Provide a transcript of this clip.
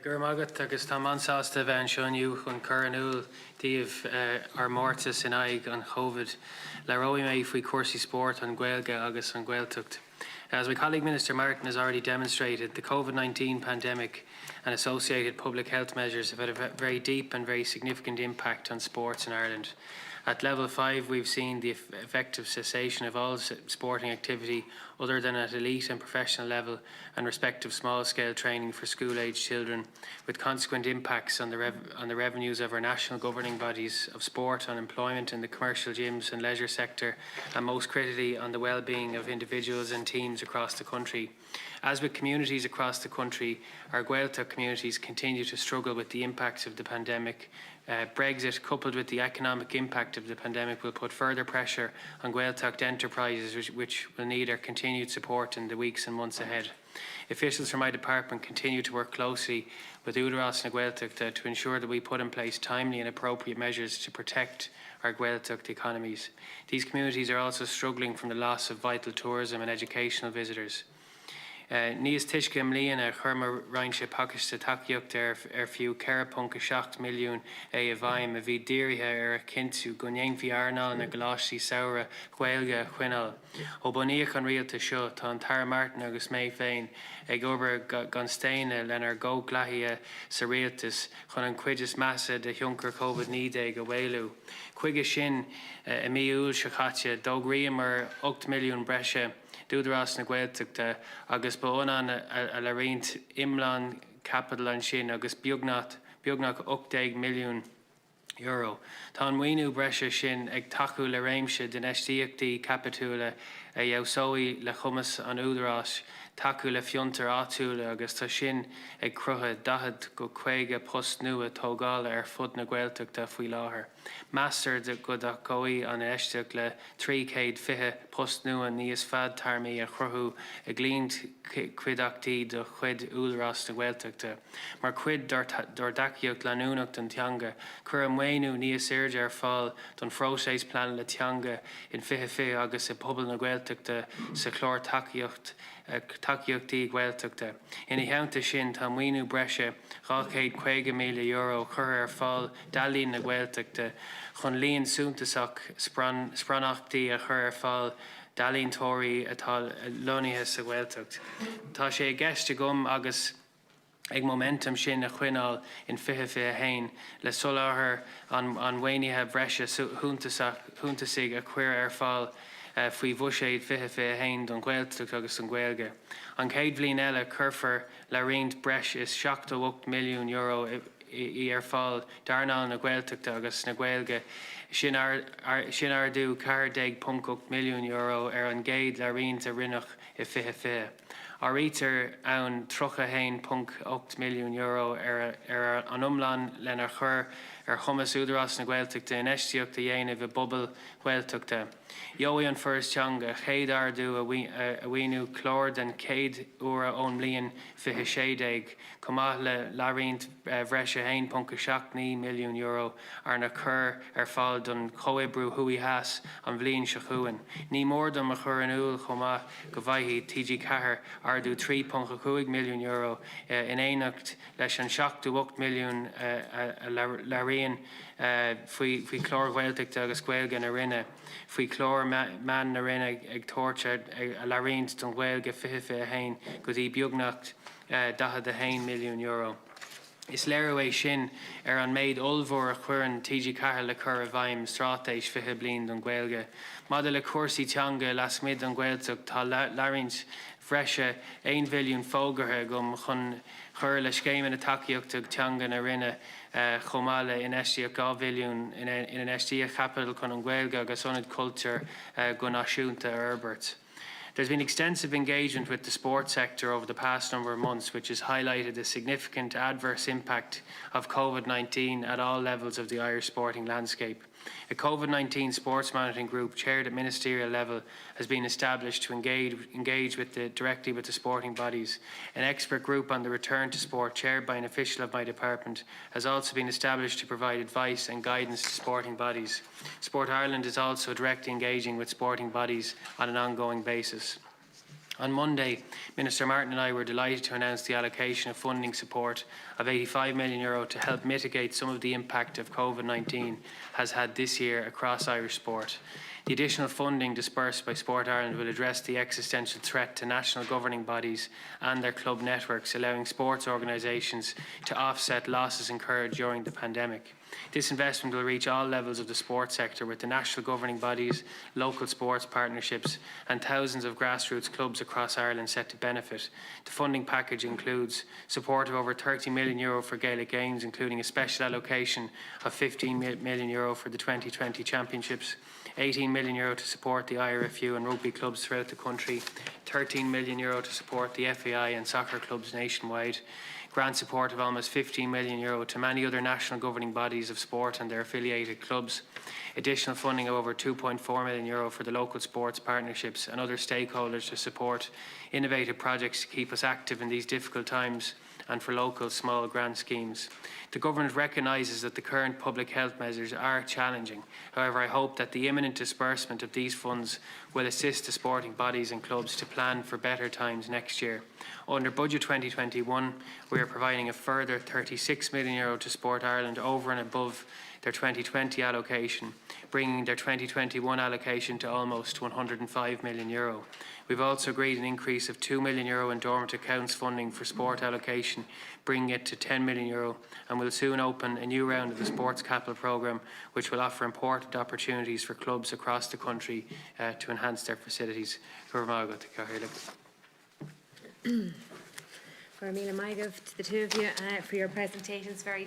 Go raibh maith agat agus táim an-sásta a bheith anseo inniu chun cur in iúl daoibh ár mórtas in aghaidh an Chovid. Labhróidh mé faoi chúrsaí spóirt, an Ghaeilge agus an Ghaeltacht. As my colleague Minister Martin has already demonstrated, the COVID-19 pandemic and associated public health measures have had a very deep and very significant impact on sports in Ireland. At level 5, we've seen the effective cessation of all sporting activity other than at elite and professional level and respective small-scale training for school-aged children, with consequent impacts on the, rev on the revenues of our national governing bodies of sport, on employment in the commercial gyms and leisure sector, and most critically on the well-being of individuals and teams across the country. As with communities across the country, our Gaeltacht communities continue to struggle with the impacts of the pandemic. Uh, Brexit, coupled with the economic impact of the pandemic, will put further pressure on Gaeltacht enterprises, which, which will need our continued support in the weeks and months ahead. Officials from my department continue to work closely with Údarás na Gaeltachta to ensure that we put in place timely and appropriate measures to protect our Gaeltacht economies. These communities are also struggling from the loss of vital tourism and educational visitors. Uh, níos túisce i mbliana chuir mo Roinnse pacáiste tacaíochta ar, ar fiú 4.7 milliún é i bhfeidhm a bhí dírithe ar a chinntiú go ndéanfaí earnáil na gcoláistí samhraidh Gaeilge a choinneáil. Ó bunaíodh an rialtas seo tá an tAire Martin agus mé féin ag obair gan staonadh lenár gcomhghleacaithe sa rialtas chun an chuid is measa de thionchar COVID-19 a mhaolú. Chuige sin i mí Iúil seo caite, d'fhógraíomar 8 milliún breise d'Údarás na Gaeltachta agus ba ionann a leithroinnt iomlán caipitil ansin agus beagnach beagnach 18 milliún euro. Tá an maoiniú breise sin ag tacú le réimse d'infheistíochtaí caipitiúla a fheabhsóidh le cumas an Údaráis tacú le fiontair áitiúla agus tá sin ag cruthú 40 go 50 post nua tógála ar fud na Gaeltachta faoi láthair. Meastar go dtacóidh an infheistíocht le 320 post nua níos fadtéarmaí a chruthú i gcliantchuideachtaí de chuid Údarás na Gaeltachta. Mar chuid dár dtacaíocht leanúnach don teanga, cuireadh maoiniú níos airde ar fáil don phróiseas pleanála teanga in 2020 agus i bpobal na Gaeltachta sa chlár tacaíocht tacaíochtaí Gaeltachta. Ina theannta sin, tá maoiniú breise €250,000 curtha ar fáil d'Ealaín na Gaeltachta chun líon suntasach sparánachtaí a chur ar fáil d'ealaíontóirí atá lonnaithe sa Ghaeltacht. Tá sé i gceist agam agus ag Momentum sin a choinneáil in 2021 le soláthar an mhaoinithe bhreise shuntasaigh a cuireadh ar fáil faoi Bhuiséad 2021 don Ghaeltacht agus don Ghaeilge. An chéad bhliain eile, cuirfear le roinnt breis is €78 milliún í ar fáil d'earnáil na Gaeltachta agus na Gaeilge, sin ardú €14.8 milliún ar an gcéad leithroinnt a rinneadh i 2020. Áirítear ann €31.8 milliún ar an iomlán lena chur ar chumas Údarás na Gaeltachta infheistíocht a dhéanamh i bpobail Ghaeltachta. Gheobhaidh an Foras Teanga a chéad ardú a mhaoiniú clár den chéad uair ón mbliain 2016, chomh maith le leithroinnt bhreise €1.79 milliún arna cur ar fáil don chomhoibriú Thuaidh-Theas an bhliain seo chugainn. Ní mór dom a chur in iúl chomh maith go bhfaighidh TG4 ardú €3.5 milliún in éineacht leis an 78 milliún a leithroinneadh faoi chlár Ghaeltachta agus Gaeilge na Roinne, faoi chlár meán na Roinne ag tabhairt a leithroinnt don Ghaeilge 2021 go dtí beagnach €41 milliún. Is léiriú é sin ar an méid ollmhór a chuireann TG4 le cur i bhfeidhm Straitéis 20 Bliain don Ghaeilge. Maidir le cúrsaí teanga lasmuigh den Ghaeltacht, tá leithroinnt bhreise 1 mhilliún fógartha agam chun cur le scéimeanna tacaíochta teanga na Roinne chomh maith le infheistíocht 2 mhilliún in infheistíocht chaipitil chun an Ghaeilge agus ionaid chultúir go náisiúnta a fhorbairt. There's been extensive engagement with the sports sector over the past number of months, which has highlighted the significant adverse impact of COVID-19 at all levels of the Irish sporting landscape. A COVID-19 sports monitoring group chaired at ministerial level has been established to engage, engage with the, directly with the sporting bodies. An expert group on the return to sport, chaired by an official of my department, has also been established to provide advice and guidance to sporting bodies. Sport Ireland is also directly engaging with sporting bodies on an ongoing basis. On Monday, Minister Martin and I were delighted to announce the allocation of funding support of €85 million Euro to help mitigate some of the impact of COVID-19 has had this year across Irish sport. The additional funding dispersed by Sport Ireland will address the existential threat to national governing bodies and their club networks, allowing sports organisations to offset losses incurred during the pandemic. This investment will reach all levels of the sports sector with the national governing bodies, local sports partnerships and thousands of grassroots clubs across Ireland set to benefit. The funding package includes support of over €30 million Euro for Gaelic Games, including a special allocation of €15 million Euro for the 2020 Championships, €18 million Euro to support the IRFU and rugby clubs throughout the country, €13 million Euro to support the FAI and soccer clubs nationwide, grant support of almost €15 million Euro to many other national governing bodies of sport and their affiliated clubs, additional funding of over €2.4 million Euro for the local sports partnerships and other stakeholders to support innovative projects to keep us active in these difficult times and for local small grant schemes. The government recognises that the current public health measures are challenging. However, I hope that the imminent disbursement of these funds will assist the sporting bodies and clubs to plan for better times next year. Under Budget 2021, we are providing a further €36 million Euro to Sport Ireland over and above their 2020 allocation, bringing their 2021 allocation to almost €105 million. Euro. We've also agreed an increase of €2 million Euro in dormant accounts funding for sport allocation, bringing it to €10 million, Euro, and we'll soon open a new round of the Sports Capital Programme, which will offer important opportunities for clubs across the country uh, to enhance their facilities. Go raibh míle maith agaibh to the two of you uh, for your presentations. Very